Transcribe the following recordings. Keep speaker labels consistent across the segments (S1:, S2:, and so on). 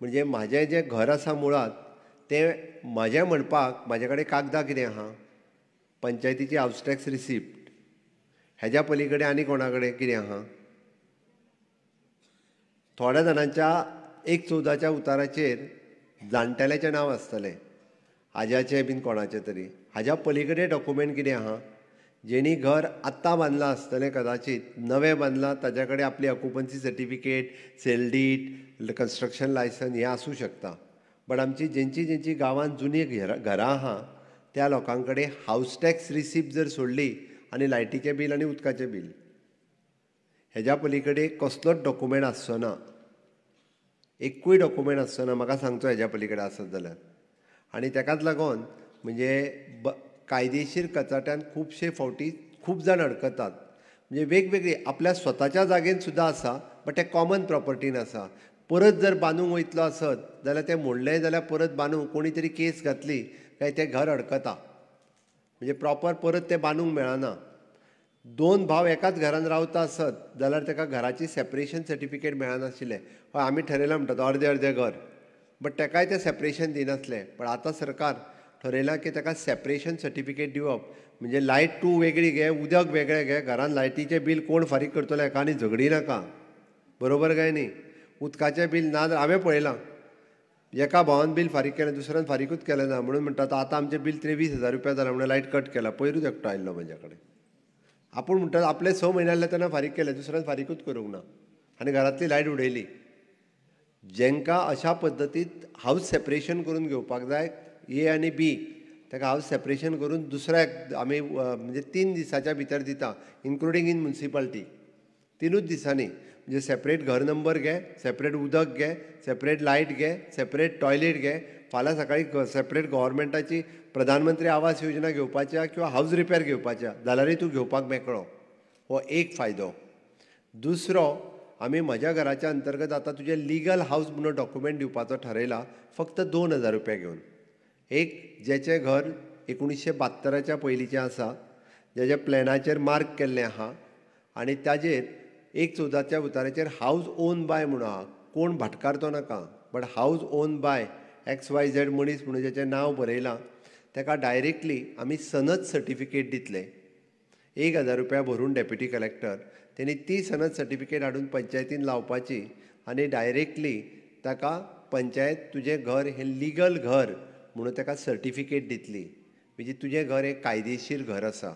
S1: म्हणजे म्हाजें जें घर आसा मुळांत तें म्हाजें म्हणपाक म्हाजे कडेन कागदां कितें आहा, पंचायतीची हावस टॅक्स रिसिप्ट, हेज्या पली कडेन आनी कोणा कडेन कितें आहा. थोड्या जाणांच्या 1/14च्या उताराचेर जाणटेल्याचें नांव आसतलें, आज्याचें बीन कोणाचें तरी, हाज्या पली कडेन डॉक्युमेंट कितें आहा. जेणी घर आत्तां बांदलां आसतलें, कदाचीत नवें बांदलां, ताज्या कडेन आपली occupancy certificate, sale deed, construction licence हें आसूं शकता. बट आमची जेंची जेंची गांवांत जुनी घरां आहा त्या लोकां कडेन हावस टॅक्स रिसिप्ट जर सोडली आनी लायटीचें बील आनी उदकाचें बील, हेज्या पली कडेन कसलोच डॉक्युमेंट आसचो ना, एकूय डॉक्युमेंट आसचो ना. म्हाका सांगचो हेज्या पली कडेन आसत जाल्यार. आनी तेकाच लागून म्हणजे कायदेशीर कचाट्यान खुबशे फावटी खूब जाण अडकतात. म्हणजे वेगवेगळी आपल्या स्वताच्या जागेन सुद्दां आसा, बट तें कॉमन प्रॉपर्टीन आसा. परत जर बांदूंक वयतलो आसत जाल्यार तें मोडलें जाल्यार परत बांदूंक कोणी तरी केस घातली काय तें घर अडकता, म्हणजे प्रॉपर परत तें बांदूंक मेळना. दोन भाव एकाच घरान रावता आसत जाल्यार ताका घराची सेपरेशन सर्टिफिकेट मेळनाशिल्लें. हय, आमी ठरयलां म्हणटात अर्दें अर्दें घर, बट ताकाय तें सेपरेशन दिनासलें. पण आतां सरकार ठरयलां की ताका सेपरेशन सर्टिफिकेट दिवप, म्हणजे लायट तूं वेगळी घे, उदक वेगळें घे, घरान लायटीचें बील कोण फारीक करतलो हेका आनी झगडी नाका, बरोबर काय न्ही. उदकाचें बील ना जाल्यार हांवें पळयलां, एका भावान बील फारीक केलें, दुसऱ्यान फारीकूच केलें ना, म्हणून म्हणटा आतां आमचें बील 23,000 रुपया जालां म्हणून लायट कट केला. पयरूच एकटो आयिल्लो म्हज्या कडेन, आपूण म्हणटा आपले 6 म्हयने आसले तेन्ना फारीक केलें, दुसऱ्यान फारीकूच करूंक ना आनी घरांतली लायट उडयली. जेंकां अशा पद्दतीत हावस सेपरेशन करून घेवपाक जाय, ए आनी बी, ताका हावस सेपरेशन करून दुसऱ्याक आमी म्हणजे 3 दिसाच्या भितर दिता, इन्क्लुडींग इन म्युनिसिपालिटी, 3 दिसांनी. म्हणजे सेपरेट घर नंबर घे, सेपरेट उदक घे, सेपरेट लायट घे, सेपरेट टॉयलेट घे. फाल्यां सकाळीं सेपरेट गव्हर्मेंटाची प्रधानमंत्री आवास योजना घेवपाच्या किंवा हावस रिपेर घेवपाच्या जाल्यारूय तूं घेवपाक मेकळो. हो एक फायदो. दुसरो, आमी म्हज्या घराच्या अंतर्गत आतां तुजें लिगल हावस म्हणून डॉक्युमेंट दिवपाचो ठरयला, फक्त 2,000 रुपया घेवन. एक जेचें घर 1972च्या पयलींचें आसा, जेच्या प्लॅनाचेर मार्क केल्लें आहा आनी ताजेर 1/14च्या उताराचेर हावस ओन बाय म्हणून आहा, कोण भाटकार तो नाका, but house own by XYZ मनीस म्हणून जेचें नांव बरयलां ताका डायरेक्टली आमी सनद सर्टिफिकेट दितले. 1,000 रुपया भरून डेप्युटी कलेक्टर तेणी ती सनद सर्टिफिकेट हाडून पंचायतीन लावपाची आनी डायरेक्टली ताका पंचायत तुजें घर हें लिगल घर म्हणून ताका सर्टिफिकेट दितली, म्हणजे तुजें घर हें कायदेशीर घर आसा,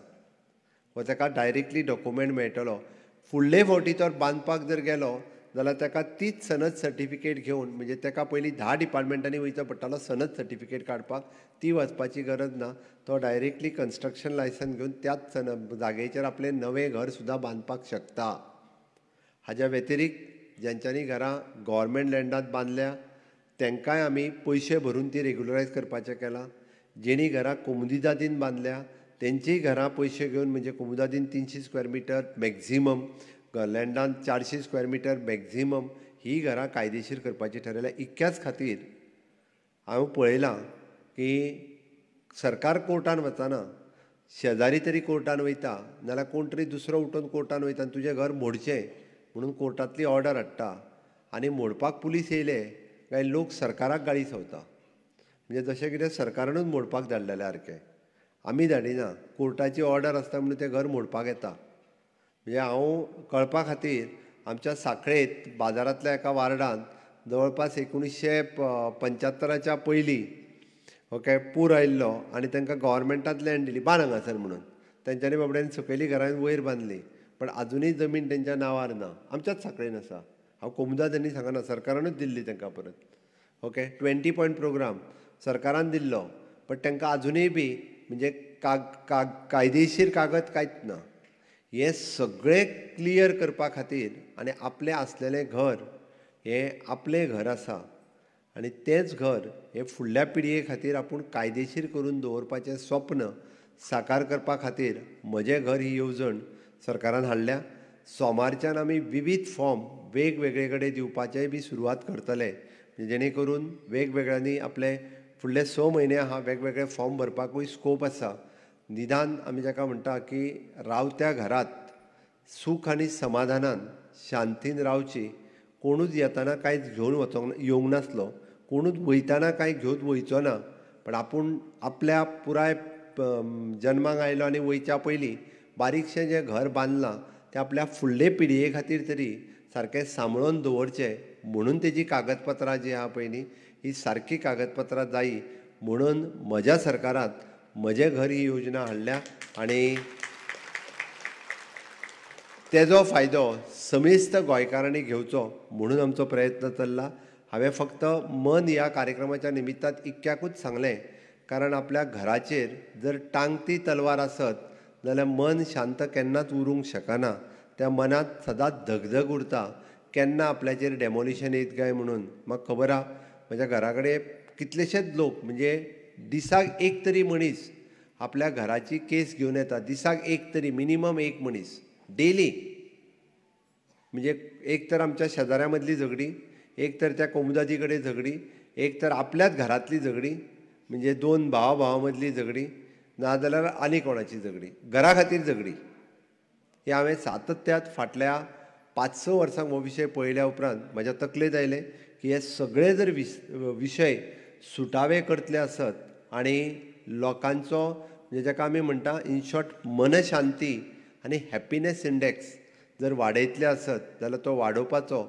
S1: हो ताका डायरेक्टली डॉक्युमेंट मेळटलो. फुडले फावटी तो बांदपाक जर गेलो जाल्यार ताका तीच सनद सर्टिफिकेट घेवन, म्हणजे ताका पयलीं 10 डिपार्टमेंटांनी वयचो पडटालो सनद सर्टिफिकेट काडपाक, ती वचपाची गरज ना. तो डायरेक्टली कन्स्ट्रक्शन लायसन घेवन त्याच सनद जागेचेर आपलें नवें घर सुद्दां बांदपाक शकता. हाज्या व्यतिरिक्त ज्यांच्यांनी घरां गव्हर्मेंट लँडांत बांदल्या तांकांय आमी पयशे भरून ती रेगुलरायज करपाचें केलां. जेणी घरां कोमुनिदादीन बांदल्या तेंचीय घरां पयशे घेवन, म्हणजे कोमुनिदादीन 300 स्क्वेअर मिटर मॅक्झिमम, लँडान 400 स्क्वेअर मिटर मॅक्झिमम ही घरां कायदेशीर करपाची ठरयल्या. इतक्याच खातीर हांव पळयलां की सरकार कोर्टान वचना, शेजारी तरी कोर्टान वयता, नाल्यार कोण तरी दुसरो उठून कोर्टान वयता आनी तुजें घर मोडचें म्हणून कोर्टांतली ऑर्डर हाडटा आनी मोडपाक पुलीस येयले काय लोक सरकाराक गाळी संवता. म्हणजे जशें कितें सरकारानूच मोडपाक धाडलेलें सारकें, आमी धाडिना, कोर्टाची ऑर्डर आसता म्हणून तें घर मोडपाक येता. म्हणजे हांव कळपा खातीर आमच्या साखळेंत बाजारांतल्या एका वार्डान जवळपास 1975च्या पयलीं ओके पूर आयिल्लो आनी तांकां गव्हर्मेंटांत लँड दिली बांद हांगासर म्हणून, तेंच्यांनी बाबड्यांनी सकयली घरां वयर बांदली, पण आजुनूय जमीन तेंच्या नांवार ना, आमच्याच साखळेन आसा. हांव कोमुदादांनी सांगना, सरकारानूच दिल्ली तांकां परत. ओके, 20 पॉयंट प्रोग्राम सरकारान दिल्लो, बट तांकां आजुनूय बी म्हणजे कायदेशीर कागद कांयच ना. हें सगळें क्लियर करपा खातीर आनी आपलें आसलेलें घर हें आपलें घर आसा आनी तेंच घर हें फुडल्या पिळगे खातीर आपूण कायदेशीर करून दवरपाचें स्वप्न साकार करपा खातीर म्हजें घर ही येवजण सरकारान हाडल्या. सोमारच्यान आमी विवीध फॉर्म वेगवेगळे कडेन दिवपाचेय बी सुरवात करतले, जेणे करून वेगवेगळ्यांनी आपले फुडले 6 म्हयने आहा वेगवेगळे फॉर्म भरपाकूय स्कोप आसा. निदान आमी जाका म्हणटा की रावत्या घरांत सूख आनी समाधानान शांतीन रावची कोणूच येताना कांयच घेवन वचोंक येवंक नासलो, कोणूच वयताना कांय घेवन वयचो ना, पण आपूण आपल्या पुराय जन्माक आयलो आनी वयच्या पयलीं बारीकशें जें घर बांदलां तें आपल्या फुडले पिळगे खातीर तरी सारकें सांबाळून दवरचें म्हणून तेजी कागदपत्रां जीं आहा पळय न्ही ही सारकी कागदपत्रां जायी म्हणून म्हज्या सरकारांत म्हजें घर ही योजना हाडल्या आनी तेजो फायदो समेस्त गोंयकारांनी घेवचो म्हणून आमचो प्रयत्न चल्ला. हांवें फक्त मन ह्या कार्यक्रमाच्या निमित्तान इतक्याकूच सांगलें, कारण आपल्या घराचेर जर टांगती तलवार आसत जाल्यार मन शांत केन्नाच उरूंक शकना. त्या मनांत सदांच धगधग उरता, केन्ना आपल्याचेर डेमोलिशन येत काय म्हणून. म्हाका खबर आहा म्हज्या घरा कडेन कितलेशेच लोक, म्हणजे दिसाक एक तरी मनीस आपल्या घराची केस घेवन येता, दिसाक एक तरी, मिनिमम एक मनीस डेली. म्हणजे एक तर आमच्या शेजाऱ्या मदली झगडी, एक तर त्या कोमुदादी कडेन झगडी, एक तर आपल्याच घरांतली झगडी, म्हणजे दोन भावा भावा मदली झगडी, नाजाल्यार आनी कोणाची झगडी, घरा खातीर झगडी. हे हांवें सातत्यात फाटल्या 5-6 वर्सांक हो विशय पळयल्या उपरांत म्हज्या तकलेंत आयलें की हे सगळे जर विशय सुटावे करतले आसत आनी लोकांचो म्हणजे जाका आमी म्हणटा इन शॉर्ट मनशांती आनी हॅपिनेस इंडेक्स जर वाडयतले आसत जाल्यार तो वाडोवपाचो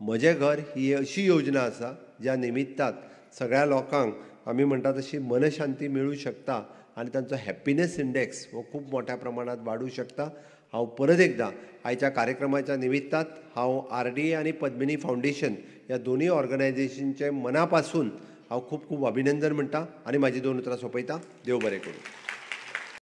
S1: म्हजें घर ही अशी योजना आसा ज्या निमित्तान सगळ्या लोकांक आमी म्हणटा तशी मनशांती मेळूं शकता आनी तांचो हॅपिनेस इंडेक्स हो खूब मोठ्या प्रमाणांत वाडूं शकता. हांव परत एकदां आयच्या कार्यक्रमाच्या निमित्तान हांव RDA आनी पद्मिनी फावंडेशन ह्या दोनूय ऑर्गनायझेशनचे मना पासून हांव खूब खूब अभिनंदन म्हणटा आनी म्हाजी दोन उतरां सोंपयता. देव बरें करूं.